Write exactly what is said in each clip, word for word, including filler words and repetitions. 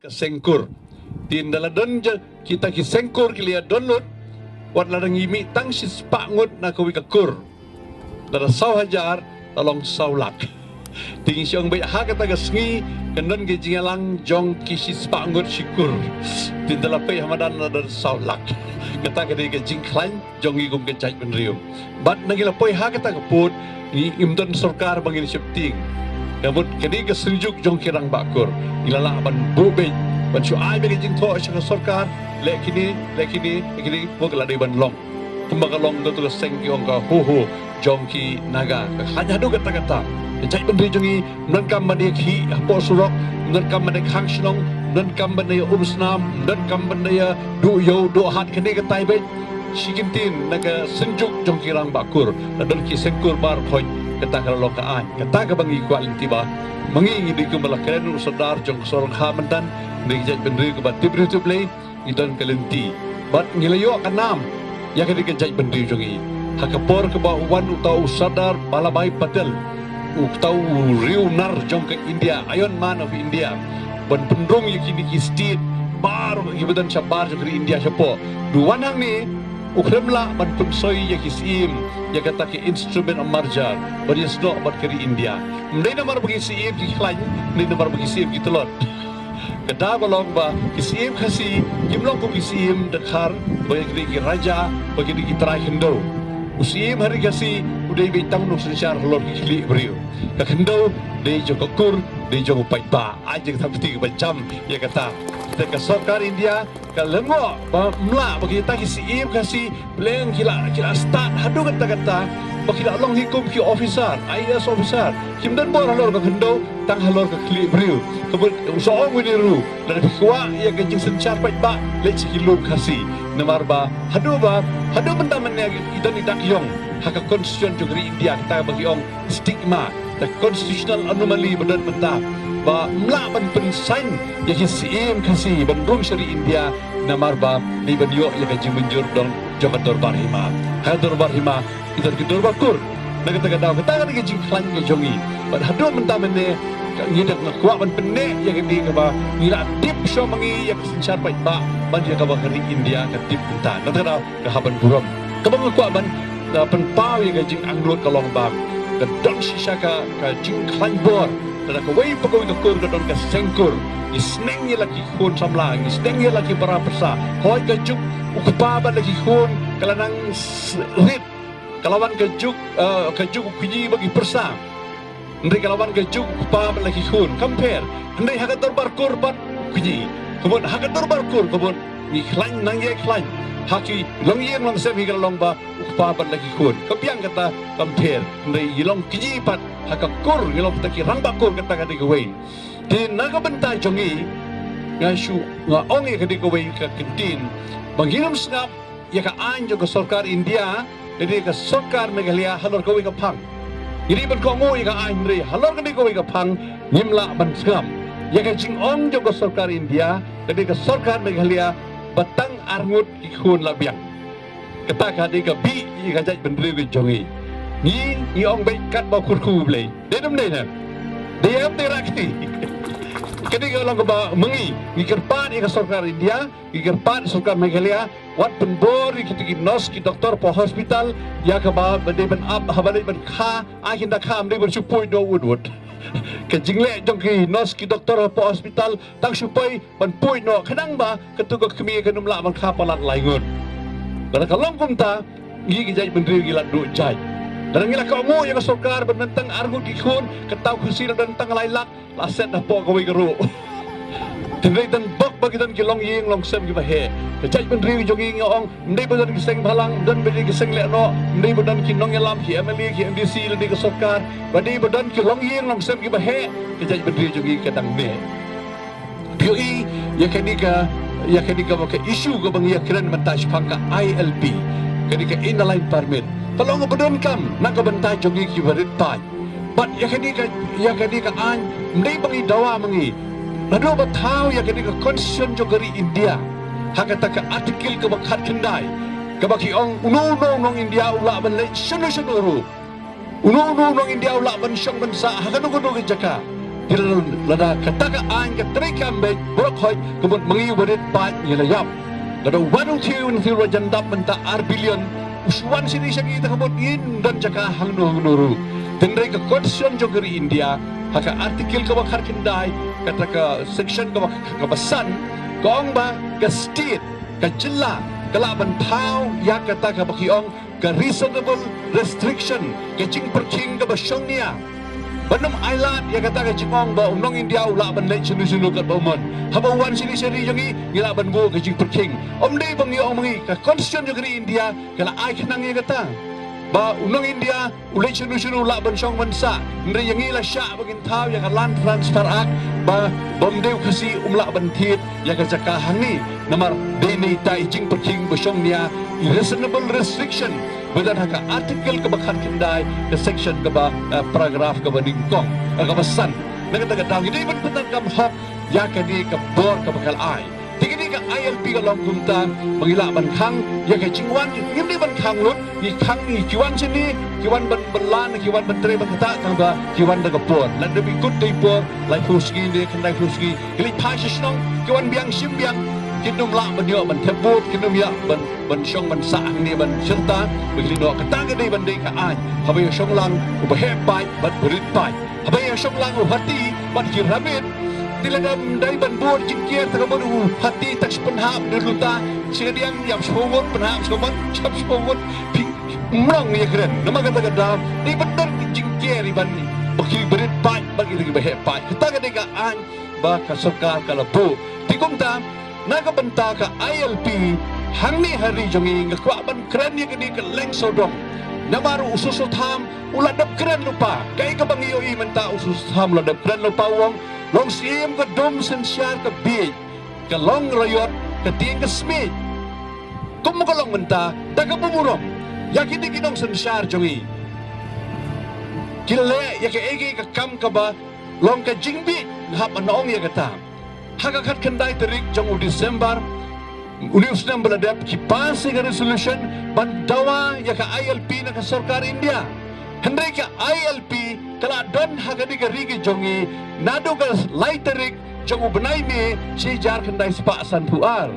Ka seng kur. Te ynda la don ja kita ki seng kur ki la ïa don lut, wat la dang ïa mih tang shispah ngut na kawei ka kur. Lada saw hajar la long saw lak. Te ngi shu ong beit ha kata ka sngi kan don ka jingïalang jong ki shispah ngut shi kur. Te ynda la peit ha madan la don saw lak. Kata ka dei ka jingkhlaiñ jong ngi kum ka jaitbynriew. Bad na ngi la poi ha kata ka pud, ngi, ngim don sorkar ba ngin sheptieng. Ka mut kane ka synjuk jong ki rangbah kur, ngi la lah ban buh beit, ban shu ai beit ka jingthoh sha ka sorkar, leh kine, leh kine, leh kine, bad ka la dei ban long. Kumba ka long da tu ka seng ki ong ka Ho Ho jong ki Naga. Ka khlaiñ haduh katta katta. Ka jaitbynriew jong ngi, ym donkam ban ïa khih hapoh surok, ym donkam ban ïa khang shnong, ym donkam ban ïa um snam, ym donkam ban ïa duh ïew duh hat, kane katai beit. Shi kyntien na ka synjuk jong ki rangbah kur, la don ki seng kur baroh khoit, kata ka la long ka aiñ, kata kaba ngi kwah lynti ba ma ngi ngi dei kumba la kren u sordar jong ka sor Rangkhah mynta, ngi dei ka jaitbynriew kaba tip briew tip Blei, ngi don ka lynti. Bad ngi la ïoh ka nam ïa kane ka jaitbynriew jong ngi ha ka por kaba u wan uta u Sardar Vallabhbhai Patel, uta u riewnar jong ka India, Iron Man of India, ban pynrung ïa kine ki state baroh kiba don shabar jong ka ri India shapoh. Da u wan hangne u khlem lah ban pynsoi ïa ki syiem ïa kata ka instrument of merger ban ïasnoh bad ka ri India. Ym dei namar ba ki syiem ki khlaiñ, ym dei namar ba ki syiem ki tlot. Ka daw ka long ba ki syiem Khasi kim long kum ki syiem Dkhar ba ki dei ki raja, ba ki dei ki trai khyndew. U syiem ha ri Khasi u dei beit tang u nongsynshar halor ki khlieh briew. Ka khyndew dei jong ka kur, dei jong u paidbah. Ai jingthap kti kaba jam ïa kata. Te ka sorkar India ka lyngngoh ba ym lah ba kita ki syiem Khasi Blei ki la, ki la stad haduh katta katta ba ki la long hi kum ki officer, I A S officer. Kim don bor halor ka khyndew, tang halor ka khlieh briew. Ka mut u shu ong u Nehru, lada phi kwah ïa ka jingsynshar paidbah, leit sha ki lum Khasi. Namar ba haduh ba, haduh mynta mynne ki don i dak ïong ha ka constitution jong ka ri India, kata ba ki ong stigma, the constitutional anomaly ba don mynta, ba ym lah ban pynsain ïa ki syiem Khasi ban rung sha ri India, namar ba dei ban ïoh ïa ka jingmynjur dong jong ka dorbar hima. Ha ka dorbar hima ki don ki dorbar kur. Na kata ka daw, kata ka dei ka jingkhlaiñ ka jong ngi. Bad haduh mynta mynne, ka, ngi da kwah ban pynneh ïa kane kaba ngi la tip shuwa ma ngi ïa ka synshar paidbah ban ïa kaba ka ri India ka tip mynta. Na kata ka daw, ka hap ban burom. Kaba nga kwah ban, uh, pynpaw ïa ka jingangnud ka long ba ka don shisha ka, ka jingkhlaiñ bor. Lada kawei pa kawei ka kur ka don ka seng kur, ngi sneng ïa la ki khun samla, ngi sneng ïa la ki para pyrsa. Hooid, ka juk u kpa bad la ki khun ka la nang s-, rit. Ka la wan ka juk, uh, ka juk u kñi bad ki pyrsa. Hynrei ka la wan ka juk u kpa bad la ki khun, kam pher. Hynrei ha ka dorbar kur pat u kñi. Ka mut ha ka dorbar kur, ka mut ngi khlaiñ, nang ïa khlaiñ. Ha ki longïing longsem hi ka la long ba u kpa bad la ki khun. Ka biang kata, kam pher. Hynrei ngi long kñi pat ha ka kur, ngi long kita ki rangbah kur, kata ka dei kawei. Te na ka bynta jong ngi, nga shu, nga ong ïa ka dei kawei ka kyntien ba ngin ym sngap ïa ka aiñ jong ka sorkar India lane ka sorkar Meghalaya halor kawei ka phang. Ngi dei ban kohnguh ïa ka aiñ, hynrei halor kane kawei ka phang ngim lah ban sngap. Ïa ka jingong jong ka sorkar India lane ka sorkar Meghalaya ba tang arngut ki khun la biang. Kata ka dei ka bih ïa ka jaitbynriew ka jong ngi. Ngi, ngi ong beit katba kyrkhu Blei. Dei ne ym dei ne? Dei em dei rakti? Ka dei ka long kaba ma ngi, ngi kyrpad ïa ka sorkar India, ngi kyrpad sorkar Meghalaya, wat pynbor ïa kita ki nurse ki doktor hapoh hospital, ïa kaba ba dei ban ap, haba dei ban kha, ai kin da kha, ym dei ban shu poi noh wut wut. Ka jingleh jong ki nurse ki doktor hapoh hospital, tang shu poi ban poi noh, khnang ba katu ka kmie kan ym lah ban kha palat lai ngut. Lada ka long kumta, ngi ki jaitbynriew ngi la duh jait. Lada ngi la kohnguh ïa ka sorkar ban don tang arngut ki khun, kata u Khasi la don tang lai lak, la set hapoh kawei ka ruh. Hynrei don bok ba ki don ki longïing longsem kiba heh. Ka jaitbynriew jong ngi, nga ong, ym dei ba don ki seng bhalang, ym don ba don ki seng lehnoh, ym dei ba don ki nongïalam, ki M L A, ki M D C, lane ka sorkar, ba dei ba don ki longïing longsem kiba heh, ka jaitbynriew jong ngi ka dang neh. Phi ïohi ïa kane ka, ïa kane ka, ka issue kaba ngi ïa kren mynta shaphang ka I L P, kane ka Inner Line Permit. Ka long kaba donkam na ka bynta jong ngi kiba rit paid. Bad ïa kane ka, ïa kane ka aiñ, ym dei ba ngi dawa ma ngi. Naduh ba thaw ïa kane ka constitution jong ka ri India, ha kata ka article kaba khatkhyndai, kaba ki ong uno uno u nong India u lah ban leit shano shano ruh. Uno uno u nong India u lah ban shong ban sah ha kano kano ka jaka. Te lada kata ka aiñ ka treikam beit, baroh khoit ka mut ma ngi u barit paid ngi la ïap. Lada u wan u thiew, u thiew u la jan dap mynta ar billion, u shu wan shane sha ngi, te ka mut ngim don jaka hangno hangno ruh. Hynrei ka Constitution jong ka ri India, ha ka article kaba khatkhyndai, kata ka section kaba, kaba san, ka ong ba ka state, ka jylla, ka lah ban thaw ïa kata kaba ki ong ka reasonable restriction, ka jingpyrkhing kaba shongnia. Ban ym ailad ïa kata ka jingong ba u nong India u lah ban leit shano shano katba u mon. Haba u wan shane sha ri jong ngi, ngi lah ban buh ka jingpyrkhing. Ym dei ba ngi ong ma ngi, ka Constitution jong ka ri India ka la ai khnang ïa kata, ba u nong India u leit shano shano u lah ban shong ban sah. Hynrei ïa ngi la shah ba ngin thaw ïa ka Land Transfer Act, ba, ba ym dei u Khasi um lah ban thied ïa ka jaka hangne. Namar dei na ita i jingpyrkhing ba shongnia, i reasonable restriction, ba don ha ka article kaba khatkhyndai, ka section kaba, eh, paragraph kaba nyngkong, eh, kaba san. Na kata ka daw ngi dei ban pyndonkam hok ïa kane ka bor kaba ka la ai. Te kane ka I L P ka long kumta, ba ngi lah ban khang ïa ka jingwan, ngim dei ban khang lut, ngi khang, ngi, ki wan shane, ki wan ban, ban lan, ki wan ban trei ban ktah, tangba ki wan da ka por. Lada bikut dei por laiphew sngi ne khyndaiphew sngi, ki leit phai sha shnong, ki wan biang shim biang, kin ym lah ban ïoh ban thep vote, kin ym ïoh ban, ban shong ban sah hangne ban shirta, ba ki leit noh. Kata ka dei ban dei ka aiñ. Haba ïa shong lang u baheh paid bad barit paid. Haba ïa shong lang u hati bad ki rabbit, te lada ym dei ban bud jingker, te ka mut u hati tak shi pynhap ne luta, shi ka diang ïap shiphew ngut, pynhap shiphew ngut, ïap shiphew ngut, phi mrong ïa kren. Namar kata ka daw dei ban don jingker ïa ban, ba ki barit paid bad ki baheh paid. Kata ka dei ka aiñ ba ka sorkar ka la buh. Te kumta, na ka bynta ka I L P, hangne ha ri jong ngi nga kwah ban kren ïa kane ka leng sawdong. Namar u Soso Tham u la dep kren lypa. Kaei kaba ngi ïohi mynta, u Soso Tham u la dep kren lypa, u ong, long syiem ka dum synshar ka bieit, ka long raiot ka tieng ka smiej. Kum ka long mynta, da kaba burom ïa kine ki nongsynshar jong ngi, ki leh ïa kaei kaei ka kam kaba long ka jingbieit, nga hap ban ong ïa kata. Ha ka khatkhyndai tarik jong u December, une u snem ba la dep, ki pass ïa ka resolution ban dawa ïa ka I L P na ka sorkar India. Hynrei ka I L P ka la don ha kane ka ri ka jong ngi naduh ka lai tarik jong u bnai May, shi hajar khyndai spah sanphew ar.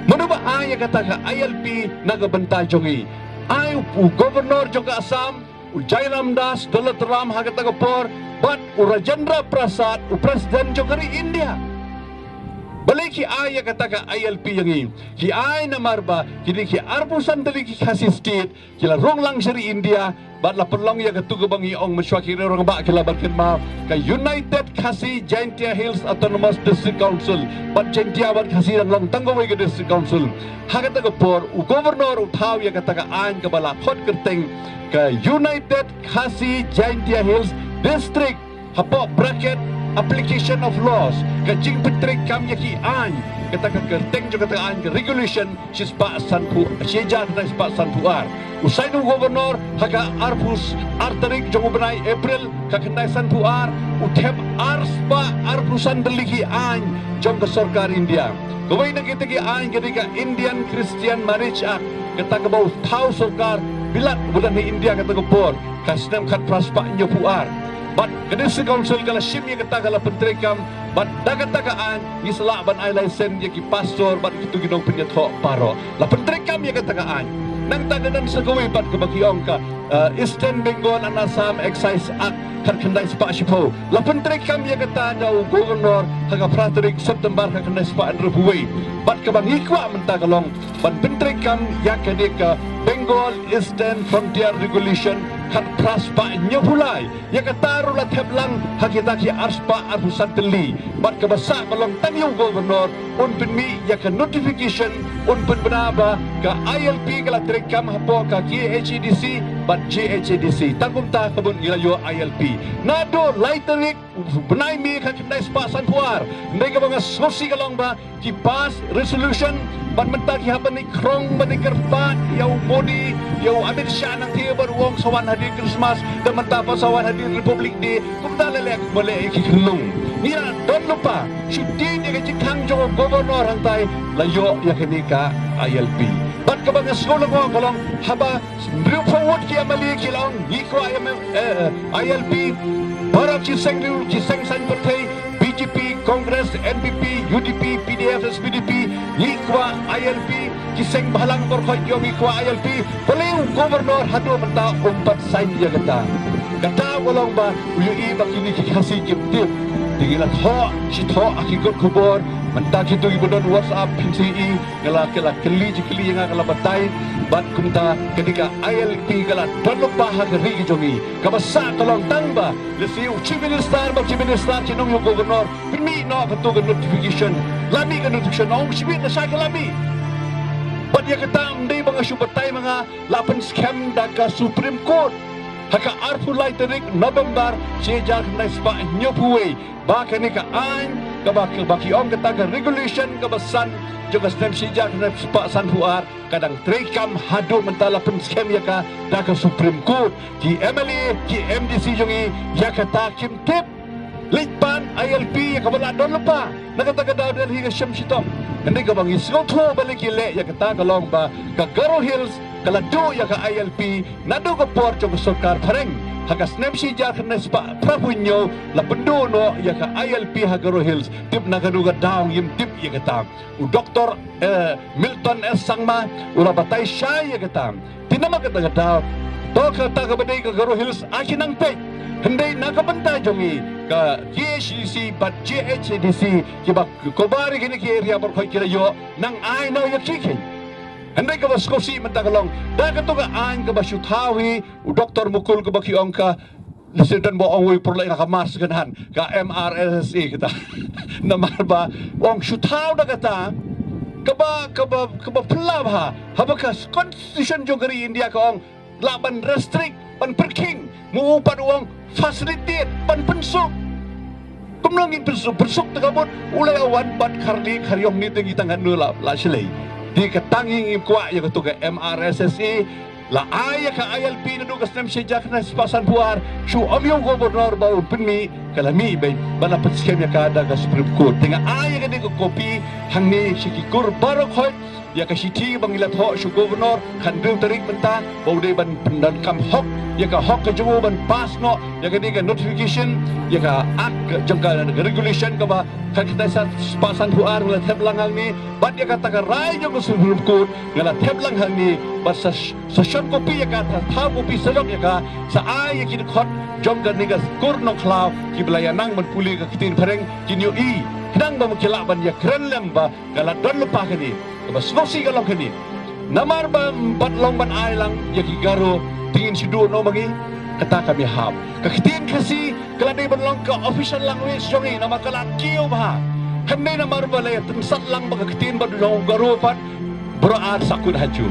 Mano ba ai ïa kata ka I L P na ka bynta jong ngi? Ai u, u governor jong ka Assam, u Jairam Das Dollatharam ha kata ka por, bad u Rajendra Prasad, u president jong ka ri India. Balei ki ai ïa kata ka I L P ïa ngi? Ki ai namar ba kine ki arphew san tylli ki Khasi state ki la rung lang sha ri India, bad la pynlong ïa katu kaba ngi ong mynshuwa, ki rangbah ki la ban kynmaw, ka United Khasi Jaintia Hills Autonomous District Council. Bad Jaintia bad Khasi dang long tang kawei ka district council. Ha kata ka por u governor u thaw ïa kata ka aiñ kaba la khot kyrteng ka United Khasi Jaintia Hills District, hapoh bracket, application of laws, ka jingpyntreikam ïa ki aiñ. Kata ka kyrteng jong kata ka aiñ, ka regulation, shi spah sanphew, shi hajar khyndai spah sanphew ar. U sign u governor ha ka arphew ar tarik jong u bnai April, ka khyndai sanphew ar, u thep ar spah arphew san tylli ki aiñ jong ka sorkar India. Kawei na kita ki aiñ ka dei ka Indian Christian Marriage Act, kata kaba u thaw sorkar Bilat ba don ha India kata ka por, ka snem khatphra spah hynñiewphew ar. Bad ka District Council ka la shim ïa kata, ka la pyntreikam, bad da kata ka aiñ ngi sa lah ban ai license ïa ki pastor bad kito ki nongpynïathoh baroh. La pyntreikam ïa kata ka aiñ. Nangta ka don sa kawei pat kaba ki ong ka, eh, Eastern Bengal and Assam Excise Act, khatkhyndai spah shiphew. La pyntreikam ïa kata da u governor ha ka phra tarik September, khatkhyndai spah hynriewphew wei. Bad kaba ngi kwah mynta ka long ban pyntreikam ïa kane ka Bengal Eastern Frontier Regulation, khatphra spah hynñiewphew lai. Ïa kata ruh la thep lang ha kita ki ar spah arphew san tylli. Bad kaba sah ka long tang ïa u governor un pynmih ïa ka notification, un pynbna ba ka I L P ka la treikam hapoh ka K H A D C bad J H A D C. Tang kumta ka bun ngi la ïoh I L P. Naduh lai tarik bnai May, khatkhyndai spah sanphew ar. Hynrei kaba nga sngewsih ka long ba ki pass resolution, bad mynta ki hap ban ïa khrong, ban ïa kyrpad ïa u Modi, ïa u Amit Shah, nangta bad u ong sa wan hadien Christmas, da mynta pat sa wan hadien Republic Day. Kumta leh leh kumba leh ïa ki khunlung. Ngi la don lypa, shu tieng ïa ka jingkhang jong u governor hangtai la ïoh ïa kane ka I L P. Bad kaba nga sngew lyngngoh ka long haba hynriewphew ngut ki M L A ki la ong ngi kwah ïa, eh, eh, I L P. Ki seng riew, ki seng saiñ pyrthei, B J P, Congress, N P P, U D P, P D F, S P D P, ngi kwah I L P, ki seng bhalang baroh khoit ki ong ngi kwah I L P, balei u Governor haduh mynta um pat saiñ ïa kata. Kata ka long ba u ïohi ba kine ki Khasi kim tip. Te ngi la thoh shi thoh ha ki kot khubor, mynta kito kiba don WhatsApp phin sa ïohi, nga la, ka la kylli jingkylli ïa nga, ka la batai. Bad kumta ka dei ka I L P ka la don lypa ha ka ri ka jong ngi. Kaba sah ka long tang ba lehse u Chief Minister, ba Chief Minister ki ong ïa u Governor, pynmih noh kato ka notification. La mih ka notification, ong shibit na sha ka la mih. Bad ïa kata ym dei ba nga shu batai ma nga, la pynskhem da ka Supreme Court ha ka arphew lai tarik November shi hajar khyndai spah hynñiewphew wei, ba kane ka aiñ kaba, kaba ki ong kata ka regulation kaba san jong ka snem shi hajar khyndai spah sanphew ar ka dang treikam haduh mynta, la pynskhem ïa ka da ka Supreme Court. Ki M L A, ki M D C jong ngi ïa kata kim tip. Leit pan I L P ïa kaba la don lypa. Na kata ka daw Delhi ka shem shitom. Hynrei kaba ngi sngewthuh balei ki leh ïa kata ka long ba ka Garo Hills ka la duh ïa ka I L P naduh ka por jong ka sorkar phareng. Ha ka snem shi hajar khyndai spah phraphew hynñiew la pynduh noh ïa ka I L P ha Garo Hills. Tip na kano ka daw ngim tip ïa kata. U Doktor, eh, Milton S Sangma u la batai shai ïa kata. Te namar kata ka daw, to kata kaba dei ka Garo Hills, a ki nang peit. Hynrei na ka bynta jong ngi ka K H A D C bad J H A D C kiba cover ïa kine ki area baroh khoit ki la ïoh, nang ai noh ïa ki keiñ. Hynrei kaba sngewsih mynta ka long, da kato ka aiñ kaba shu thaw hi u Doktor Mukul kaba ki ong ka, lehse don ba ong wei pyrlok ïa ka mar second hand, ka M R S S A kata. Namar ba ong shu thaw da kata kaba, kaba, kaba phylla bha. Haba ka constitution jong ka ri India ka ong lah ban restrict, ban pyrkhing, mo u pat u ong facilitate, ban pynsuk. Kumno ngin pynsuk, pynsuk te ka mut u leh u wan bad kharli khariong ni te ngi tang hanu la, la shlei. Te kata ngi ngim kwah ïa kato ka M R S S A. La ai ïa ka I L P naduh ka snem shi hajar khyndai spah sanphew ar, shu ong ïa u Governor ba un pynmih, ka la mih beit, ba la pynskhem ïa ka da ka Supreme Court. Te nga ai ïa kane ka copy hangne sha ki kur baroh khoit, ïa ka shithi ba ngi la thoh sha u Governor, khathynriew tarik mynta, ba u dei ban pyndonkam hok ïa ka hok ka jong u ban pass noh ïa kane ka notification, ïa ka act ka jong ka, ka regulation kaba khatkhyndai spah sanphew ar nga la thep lang hangne, bad ïa kata ka rai jong ka Supreme Court nga la thep lang hangne, bad sa, sa shon copy ïa ka, sa thaw copy surok ïa ka, sa ai ïa ki dkhot jong kane ka kur Nongkhlaw kiba la ïa nang ban pule ka ktien phareng kin ïohi, khnang ba ki lah ban ïakren lem ba ka la don lypa kane. Kaba sngewsih ka long kane. Namar ba ym pat long ban ai lang ïa ki Garo, te ngin shu duh noh ma ngi, kata kam ïahap. Ka ktien Khasi ka la dei ban long ka official language jong ngi, namar ka la kiew bha. Hynrei namar ba la ïa tyngsat lang bad ka ktien ba don jong u Garo pat, baroh ar sa kut ha ju.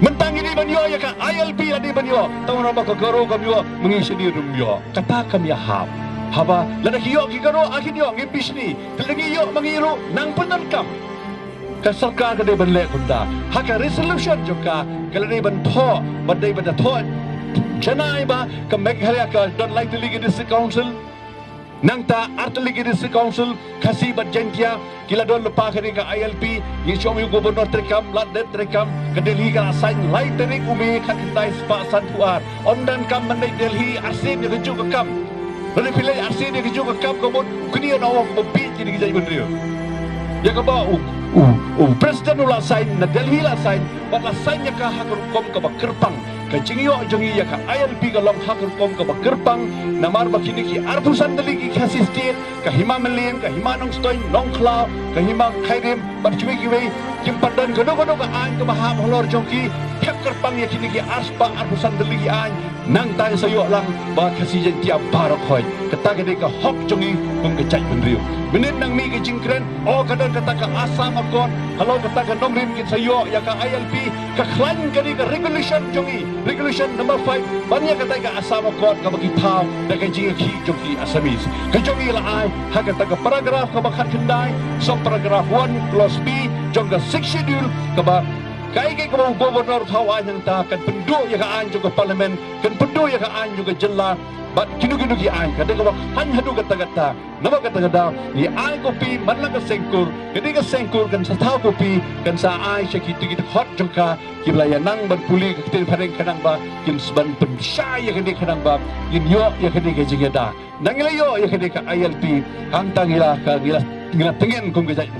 Mynta ngi dei ban ïoh ïa ka I L P, la dei ban ïoh. Tang namar ba ka Garo kam ïoh, ma ngi shane ruh ym ïoh. Kata kam ïahap. Haba lada ki ïoh ki Garo, a kin ïoh, ngim bishni. Te lada ngi ïoh ma ngi ruh, nang pyndonkam. Ka sorkar ka dei ban leh kumta. Ha ka resolution jong ka, ka la dei ban thoh, ba dei ban thoh janai ba ka Meghalaya ka don lai tylli ki District Council. Nangta ar tylli ki District Council, Khasi bad Jaintia, ki la don lypa kane ka I L P, ngi shu ong ïa u Governor treikam, lada dep treikam, ka Delhi ka la sign lai tarik u May khatkhyndai spah sanphew ar. Ym donkam ban leit Delhi arsien ïa kajuh ka kam. Lada phi leit arsien ïa kajuh ka kam ka mut u kñi un ong ba bieit kine ki jaitbynriew. Ïa kaba u, u, u President u la sign, na Delhi la sign, bad la sign ïa ka ha ka rukom kaba kyrpang. Ka jingïoh jong ngi ïa ka I L P ka long ha ka rukom kaba kyrpang, namar ba kine ki arphew san tylli ki Khasi State, ka Hima Mylliem, ka Hima Nongstoiñ, Nongkhlaw, ka Hima Khyrim, bad kiwei kiwei, kim pat don kano kano ka aiñ kaba hap halor jong ki, thep kyrpang ïa kine ki arspah arphew san tylli ki aiñ, nangta sa ïoh lang ba Khasi Jaintia baroh khoit. Kata ka dei ka hok jong ngi kum ka jaitbynriew. Mynhynnin nang mih ka jingkren, o ka don kata ka Assam Accord, halor kata ka nongrim kin sa ïoh ïa ka I L P, ka khlaiñ kane ka regulation jong ngi, regulation number five, ban ïa kata ka Assam Accord kaba ki thaw da ka jingïakhih jong ki Assamese. Ka jong ngi la ai ha kata ka paragraph kaba khatkhyndai, sub paragraph one, clause B, jong ka Sixth Schedule, kaba kaei kaei kaba u Governor u thaw aiñ hangta kan pynduh ïa ka aiñ jong ka Parliament, kan pynduh ïa ka aiñ jong ka jylla, Bad kino kino ki aiñ ka dei kaba khlaiñ haduh katta katta. Namar kata ka daw ngi ai copy man la ka seng kur, ka dei ka seng kur kan sa thaw copy, kan sa ai sha ki tu ki dkhot jong ka, ki ba la ïa nang ban pule ka ktien phareng khnang ba kin sa ban pynshai ïa kane khnang ba kin ïoh ïa kane ka jingïada. Nang ngi la ïoh ïa kane ka I L P, hangta ngi la ka ngi la ngi la tngen kum ka jait